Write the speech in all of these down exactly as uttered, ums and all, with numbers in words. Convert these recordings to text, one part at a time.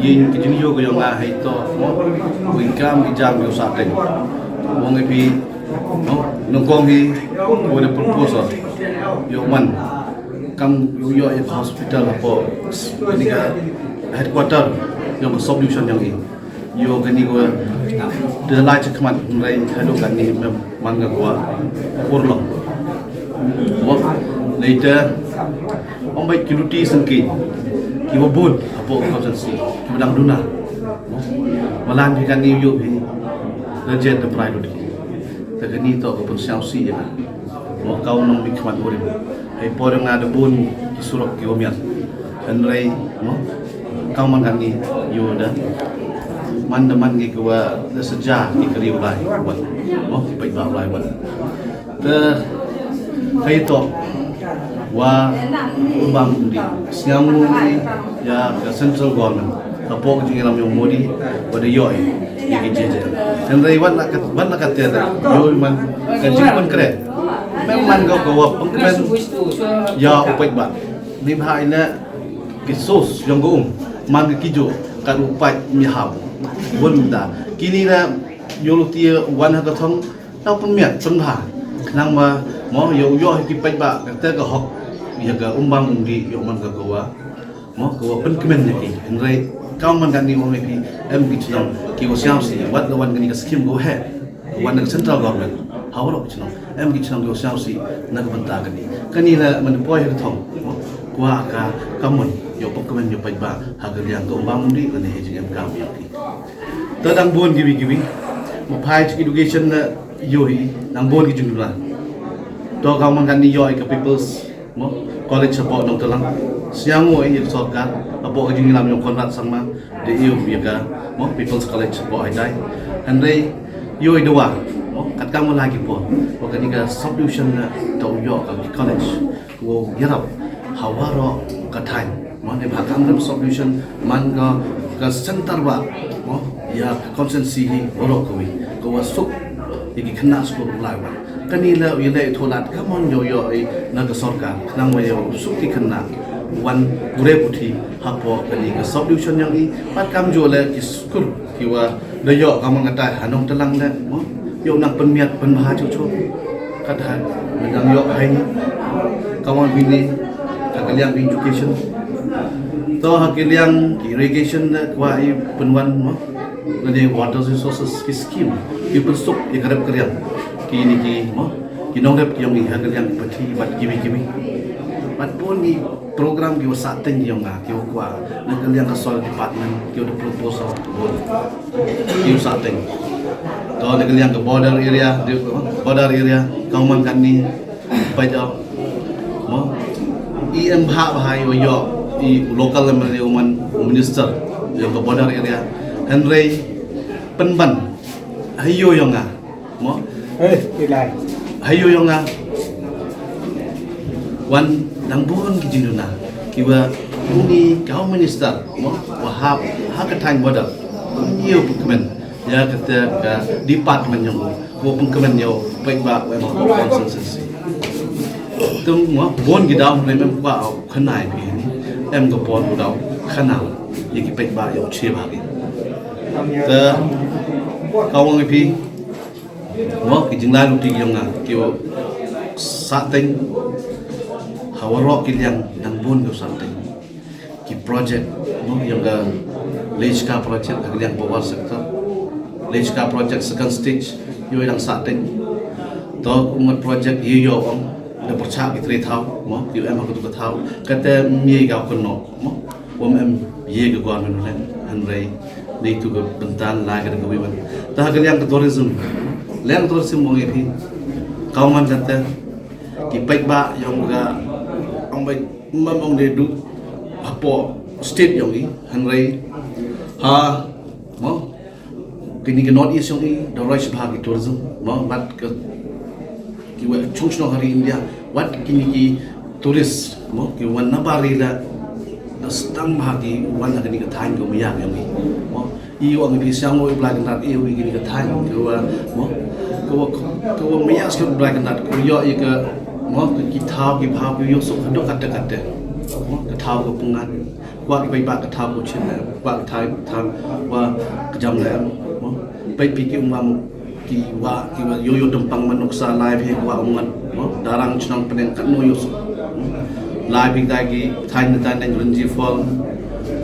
Ïing ki jingïoh ka ïong nga hei to, mo, wi kam ki jam ïoh sa teng. Wong ïa phi, mo, nongkong hi, ko da proposal ïoh man kam ïoh ïa hospital hapoh ni ka headquarter ïong ka sub-division ïong i. Ïoh kani ko da lai cha khmat, hynrei haduh katni mem man ka kwah urlong. Mo, later, ong bai ki luti sngki ki wa bun hapoh constituency ki wa dang duna. Mo, malan phi kani ïoh phi da jet da prai luti. Te kani to ka pun siaw si ïa ka. Mo, ka u nong bi khmat urim. Hei por nga da bun ki surok ki wa miat. Hynrei, mo, ka man kani ïoh da man da man ngi ki wa da saja ki kari u lai wan. Mo, ki paidbah u lai wan. Te hei to wa u bam di sngam ngi ïa ka central government. Hapoh ka jingïalam ïong Modi wa da ïoh ïa ki jeje. Hynrei wan la ka, wan la ka te da ïoh man ka jingpynkhreh. Mem man ka ka wa pynkmen ïa u paidbah. Ni bha ina ki sos ïong ka um man ka kijo ka u paid mi hau. Bun da kini na ïoh luti wan ha ka thong. Tau pynmiat pynbha khnang ba mo ïoh ïoh ki paidbah ka te ka hok ïa ka um bam um di ïoh man ka ka wa mo ka wa pynkmen ïa ki. Hynrei ka man kani ong ïa ki em ki chnong ki wa siaw si wat la wan kani ka skim ka wa he wan ka central government ha wa ki chnong em ki chnong ki wa siaw si na ka bynta kani. Kani la man poi ha ka thong mo kwa ka ka mon ïoh pynkmen ïoh paidbah ha ka liang ka um bam um di kani he jing em ka ïa ki. Te dang bun kiwi kiwi. Mo phai chi education na ïoh hi dang bun ki jingduna. To ka man kani ïoh ka People's mo college hapoh Nongtlang. Siang mo ïa sorkar hapoh ka jinglam ïong Conrad Sangma de ïoh ïa ka mo People's College hapoh Haidai. Hynrei ïoh i dawa mo kat ka mo la ki por. Mo kani ka sub-division na to ïoh ka college. Wow ïarap ha waroh ka thaiñ. Mo ne bha kam rem sub-division man ka ka center ba mo ïa ka constituency hi waroh ka wi ka wa suk ïa ki khynnah skul lai wan. Kani la ïa le tholat ka mon ïoh ïoh i na ka sorkar khnang wa ïoh suk ki khynnah wan pure puthi hapoh kani ka sub-division ïong i pat kam ju le ki skul ki wa Da ïoh ka man ka tai ha Nongtlang le mo ïoh nang pynmiat pynbha chuh chuh. Kat ha nang ïoh hai ni ka wan bini ha ka liang education. To ha ka liang irrigation le kwah i pynwan mo. Lane water resources ki scheme ki pynsuk i karep ka liang ki ni ki mo ki nongrep ki ïong i ha ka liang ki pathi bad kiwi kiwi. Bad pun i program ki wa sah teng ïong nga ki wa kwah na ka liang ka soil department ki wa da proposal bun. Ki wa sah teng. To na ka liang ka border area, border area ka man kan ni pai jao. Mo i em bha bha i wa ïoh i local M L A u man minister ïong ka border area. Hynrei pynban ha ïoh ïong nga. Mo. Eh, ilai. Hayu yong nga. Wan dang bun ki jingduna ki wa uni kau minister mo wa hap ha ka thaiñ border. Uni u pengkemen ïa kata ka department yong u, u pengkemen ïa u peit ba wa em ha consensus. Tung mo bun ki daw mem em kwa au khnai phi ni em ka por u daw khnai ïa ki peit ba ïa u che ba ki. Te ka wang ïa phi. Mo ki jinglai luti yong nga ki wa sah teng ha waroh ki liang dang bun ki wa sah teng. Ki project mo yong ka Lechka project ha ki liang power sector. Lechka project second stage ïoh dang sah teng. To ummat project ïoh ong da pyrchah ki trei thaw mo ki em ha ka tu ka thaw kata mi ga ko no mo. Wam em ye ka government ne hynrei dei tu ka bentan lai ka dang ka wiwan. Ta ha ka liang ka tourism, liang tourism wang ïa phi. Kau man kata ki peit ba yong ka ong bai mam ong dei du hapoh state yong i hynrei ha mo kini ki North East yong i da roi sha bha ki tourism mo bat ka ki wa chung shnong ha ri India wat kini ki tourist mo ki wan na bari la da stang bha ki wan ha kini ka thaiñ ko maya yong i mo i wa ngi siang mo i Blai Kynrad i wa kini ka thaiñ ko wa mo ko wa ko wa maya skor Blai Kynrad ko yo i ka mo ki thaw ki phaw ki yo so ka do kata kata mo ka thaw ko pungan Kwah ki paidbah ka thaw ka chin leh, kwah ka thaw, thaw, kwah ka jam leh, mo. Peit phi ki ummat ki wah, ki wah, ïoh ïoh tympang man nuksa, lai phi ki wah ummat, mo. Darrang chnong pdeng katno ïoh suk. Lai phi ki thaiñ, thaiñ Rynjhri Falls,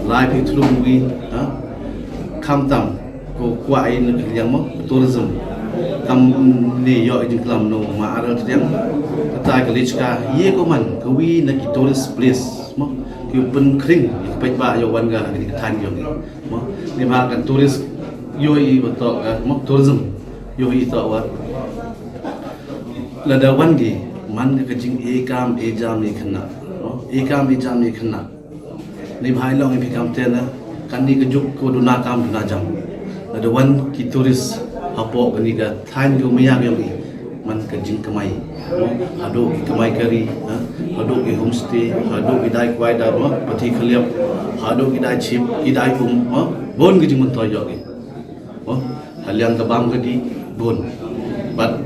lai phi Thlu Mawgi, ha. Khamtam ko kwah ai na ka liang, mo, tourism. Kam ne ïoh i jingklam na u ma Arel Triang. Kata ka leit ka ïa ko man kawi na ki tourist place, mo. Ki pynkhring ïa ki paidbah ïoh wan ka, ka thaiñ ïoh, mo. Ni ba ka tourist ïoh i ba to ka, mo, tourism ïoh i to wa. Lada wan ki man ka jing e kam e jam e khynnah, mo. E kam e jam e khynnah. Ni bha i long i phi kam te na, kane ka juk ko duna kam duna jam. Lada wan ki tourist hapoh kane ka thaiñ ka Umïa ka ïong i, man ka jingkmai, mo, haduh ki kmai kari, ha, haduh ki homestay, haduh ki dai kwai dai, mo, pathi khlieh, haduh ki dai chip, ki dai um, mo, bun ki jingmyntoi ïoh ki. Mo, ha liang ka bam ka dih bun. Bad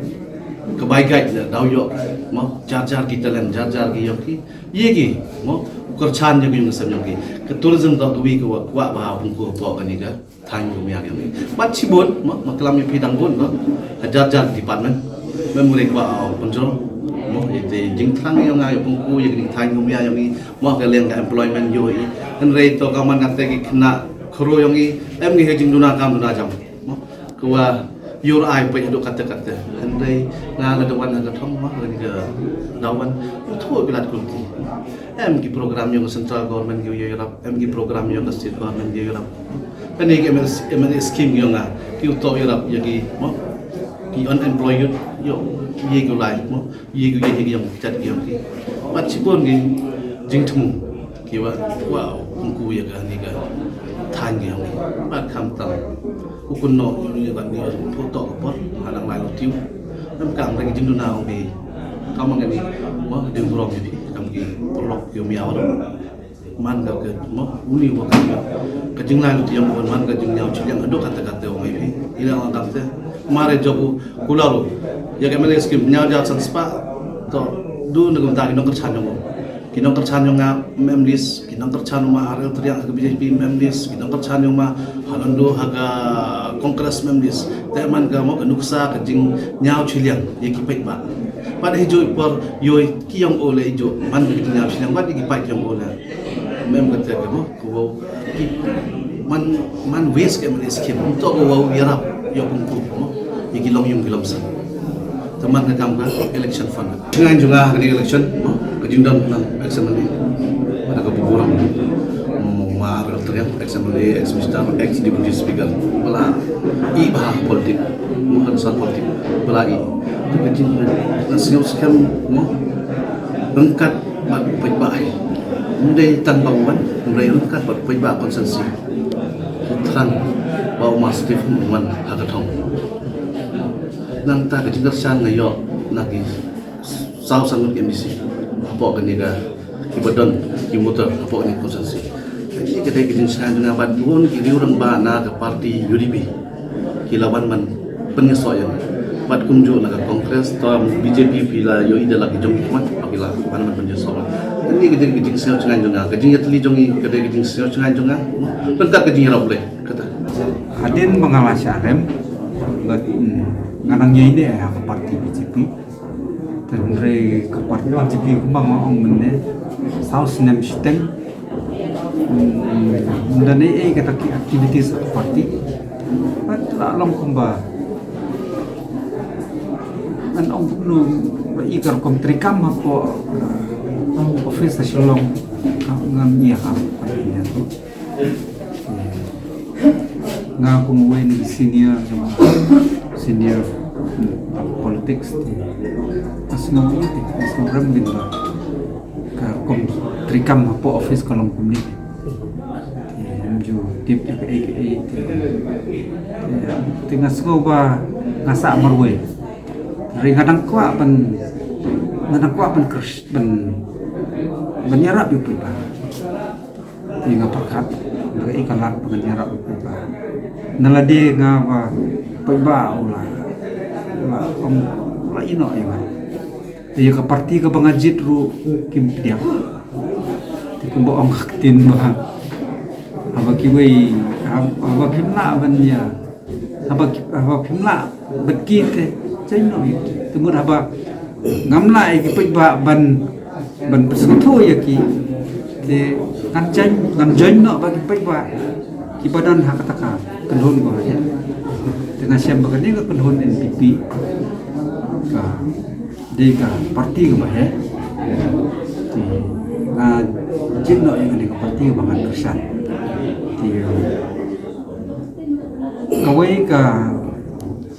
ka bai guide na daw ïoh, mo, jar jar ki talent, jar jar ki ïoh ki. Ïa ki, mo, u kyrchan ïa ki ïong ka sem ïong ki. Ka tourism da kawi ka wa, wa ba pung ko hapoh kane ka thaiñ ka Umïa ka ïong ki. Bad shibun, mo, ma klam ïa phi dang bun, mo. Ha jar jar department. Mem u re kwah, ah, pynjor, mo, ïa te jingthrang ïong nga ïa pung ko ïa kane ka thaiñ ka Umïa ïong ki. Mo, ka liang ka employment ïoh i. Hynrei to ka man kata ki khynnah khro ïong i. Em ngi ha jingduna kam duna jam. Mo, ka wa ïoh ai peit haduh katta katta. Hynrei nga la da wan ha ka thong, mo, kane ka daw wan. Ïoh thoh ki lad kulti. Em ki program ïong ka central government ki ïoh ïarap, em ki program ïong ka state government ki ïoh ïarap. Kane ki M L A, M L A scheme ïong nga ki ïoh thoh ïarap ïa ki, mo, ki unemployed ïoh, ïa ki u lai, mo, ïa ki, ïa ki ïong ki chat ïong ki. Bad shibun ki jingthmu ki wa, wow, kum ku ïa kane ka thaiñ ïong ki. Bad khamtam u kynnoh ïa u ïa kane u thoh ka por, ha nang lai u tiew. Em kam ka jingduna ong ki. Kam kane, mo, dei burom ïa phi, kam ki paralok ïa u miaw. Man ka, ka, mo, uni wa ka, ka jinglai lut ïa mo, man ka jingñiaw chiliang haduh katta katta wa ngai phi. Ila wa katta. Mare joku, kularu. Ïa ka M L A scheme, ñiaw jar san spah. To, du na kumta ki nongkyrchan ïong mo. Ki nongkyrchan ïong nga, mem list, ki nongkyrchan ïong ma Arel Triang ha ka B J P, mem list, ki nongkyrchan ïong ma Halondo ha ka Congress, mem list. Te man ka mo ka nuksa ka jingñiaw chiliang, ïa ki paidbah. Bad hi ju i por, ïoi ki ïong o le hi ju, man ka jingñiaw chiliang, bad ïa ki paid ïong o le. Mem ka te ka mo. Ko wow ki man, man waste ka M L A scheme. Ym toh ko wow ïarap ïa pung ko, mo. Ïa ki long ïung ki long san. Te man ka kam ka election fund. Jngai jngai ha ka election, mo. Ka jingdon nang ex M L A. Mana ka buku ram. Mo, ma Arel Triang, ex M L A, ex minister, ex deputy speaker. Bala i bha politik. Mo, kan san politik. Bala i. Te ka jing na sngewskhem, mo. Ryngkat bad u paidbah hi. Ym dei tang ba u wan, hynrei ryngkat bad u paidbah constituency. U thrang ba u ma Steve u wan ha ka thong. Nangta ka jingkyrshan nga ïoh na ki saw san ngut ki M D C hapoh kane ka, kiba don ki voter hapoh kane ka constituency. Kane ka dei ka jingshai jong nga bad bun ki riew rangbah na ka party U D P ki la wan ban pynïasoh ïa nga. Bad kumjuh na ka Congress, to B J P phi la ïohi da la ki jong ki khmat, phi la wan ban pynïasoh. Kane ka dei ka jingsngew jngai jong nga, ka jingïatylli jong ngi ka dei ka jingsngew jngai jong nga. Ryngkat ka jingïarap Blei kata. Hadien ba nga la shah rem, bad, hmm, nga nang ïaineh ha ka party B J P. Te hynrei ka party B J P kumba nga ong mynne, saw snem shiteng. Hmm, ym don ei ei kata ki activities ka party. Bad la long kumba ngan ong kumno, ba i ka rukom treikam hapoh, uh, office ha Shillong, ka ngam ïa ha. Nga kum uwei na ki senior, senior, hmm, politics te. Nga sngew, nga sngew rem gin ba ka rukom treikam hapoh office ka long kumne. Te ym ju tip ïa kaei kaei te. Te nga sngew ba nga sah marwei. Hynrei nga dang kwah ban, nga dang kwah ban kyrsh-, ban, ban ïarap ïa u paidbah. Te nga pyrkhat, nga ïa ka lad ba ngan ïarap ïa u paidbah. Na lade nga ba paidbah u la, u la, um, u la ïehnoh ïa nga. Te ïa ka party kaba nga jied ruh kim pdiang. Te kumba ong ka ktien ba, Haba kiwei, hab- haba phim lah ban ïa, haba ki- haba phim lah bad ki te, jaiñ noh ïa ki. Te mut haba ngam lah ïa ki paidbah ban ban pynsngewthuh ïa ki, te ngan jaiñ, ngan jaiñ noh bad ki paidbah kiba don ha kata ka kynhun ba heh. Te nga shem ba kane ka kynhun N P P ka dei ka parti kaba heh. Te nga jied noh ïa kane ka parti kaba ngan kyrshan. Te kawei ka,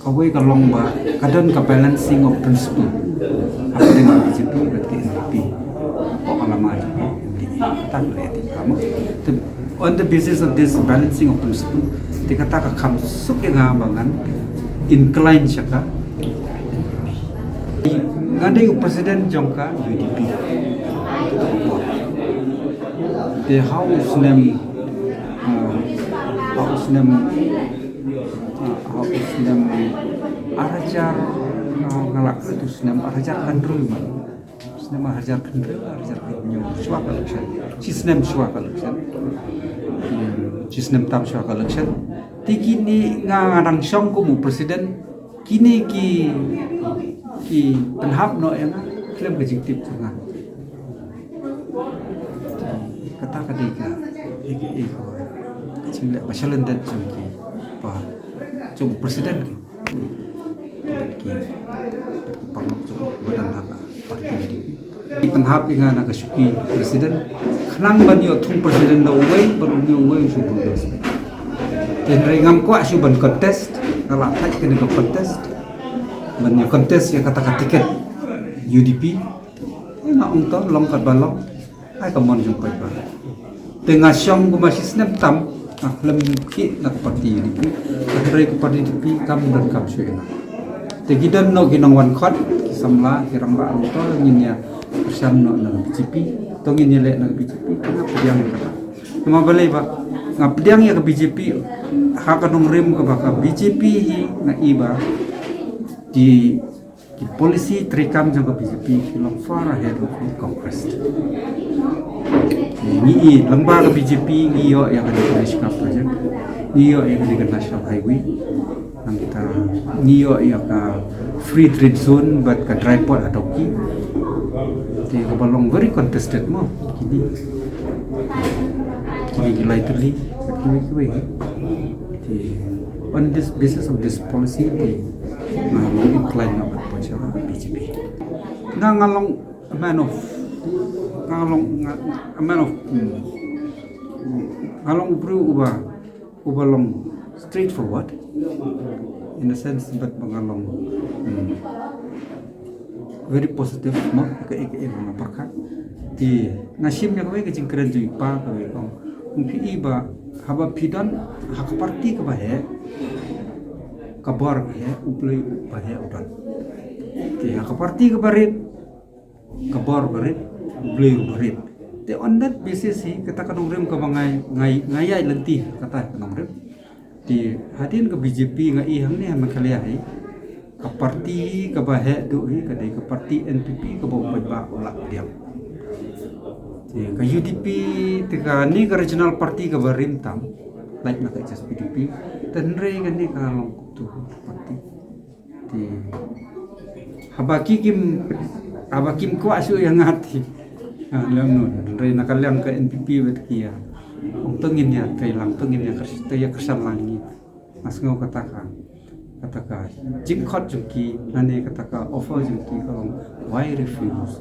kawei ka long ba ka don ka balancing of principle hapdeng ka B J P bad ka N P P. Ko ka lama N D A, kata ka leh, te ka mo. Te on the basis of this balancing of principle, te kata ka kham suk ïa nga ba ngan incline sha ka N P P. Nga dei u president jong ka U D P. Te ha u snem, ah, ha u snem, ah, ha u snem ar hajar, ah, nga lah klet u snem ar hajar khyndai man. Snem ar hajar khyndai, ar hajar khyndai, shuwa ka election. Shi snem shuwa ka election. Hmm, shi snem tam shuwa ka election. Te kine nga, nga dang shong kum u president. Kine ki, ki pynhap noh ïa nga khlem ka jingtip jong nga. Kata ka dei ka, ka, ka, ka jingleh ba shalyndet jong ki, ba jong u president ki. Ki, ki paralok jong u ba don ha ka parti. Ki pynhap ïa nga na ka shuki president. Khnang ban ïoh thung president da uwei, ban ïoh uwei u shu bun respect. Te hynrei ngam kwah shuh ban contest, nga la thait kane ka contest. Ban ïa contest ïa kata ka ticket U D P. Te nga ong to long katba long. Ai ka mon jong paidbah. Te nga shong kumba shi snem tam, nga khlem khih na ka parti U D P. Hynrei ka parti U D P kam don kam shuh ïa nga. Te ki don noh ki nongwan khot, ki samla, ki rangbah, ong to ngin ïa kyrshan noh na ka B J P, to ngin ïa leh na ka B J P, te nga pdiang ïa kata. Namar balei ba nga pdiang ïa ka B J P, ha ka nongrim kaba ka B J P hi nga i ba ki, ki policy treikam jong ka B J P ki long far ahead of the Congress. Ngi i lyngba ka B J P ngi ïoh ïa ka National Project, ngi ïoh ïa ka National Highway, nangta ngi ïoh ïa ka free trade zone bad ka dry port ha Dawki. Te kaba long very contested mo kine, kine ki lai tylli bad kiwei kiwei. Te on this basis of this policy te nga long incline na ban poi sha B J P. Nga, nga long a man of, nga long, nga, a man of, hmm, nga long u briew uba, uba long straightforward in a sense, but ba nga long, hmm, very positive mo, ka, ka, ka, nga pyrkhat. Te nga shim ïa kawei ka jingkren jong i pa, kawei ka ong, ong phi i ba haba phi don ha ka parti kaba heh, ka bor ka heh, U Blei uba heh u don. Te ha ka parti kaba rit, ka bor ka rit, U Blei uba rit. Te on that basis hi kata ka nongrim kaba ngai, ngai, ngai ïai lynti kata ka nongrim. Te hadien ka B J P nga i hangne ha Meghalaya hi, ka parti kaba heh duh hi ka dei ka parti N P P kaba u paidbah u lah pdiang. Te ka U D P te kane ka regional party kaba rim tam, lait na ka H S P D P, te hynrei kane ka long kumtu party. Te haba ki kim, haba kim kwah shuh ïa nga te, ah, lem nun, hynrei na ka liang ka N P P bad ki ïa ong to ngin ïa trei lang, to ngin ïa kyr-, to ïa kyrshan lang ngi. Nga sngew kata ka, kata ka jingkhot jong ki, lane kata ka offer jong ki ka long, why refuse?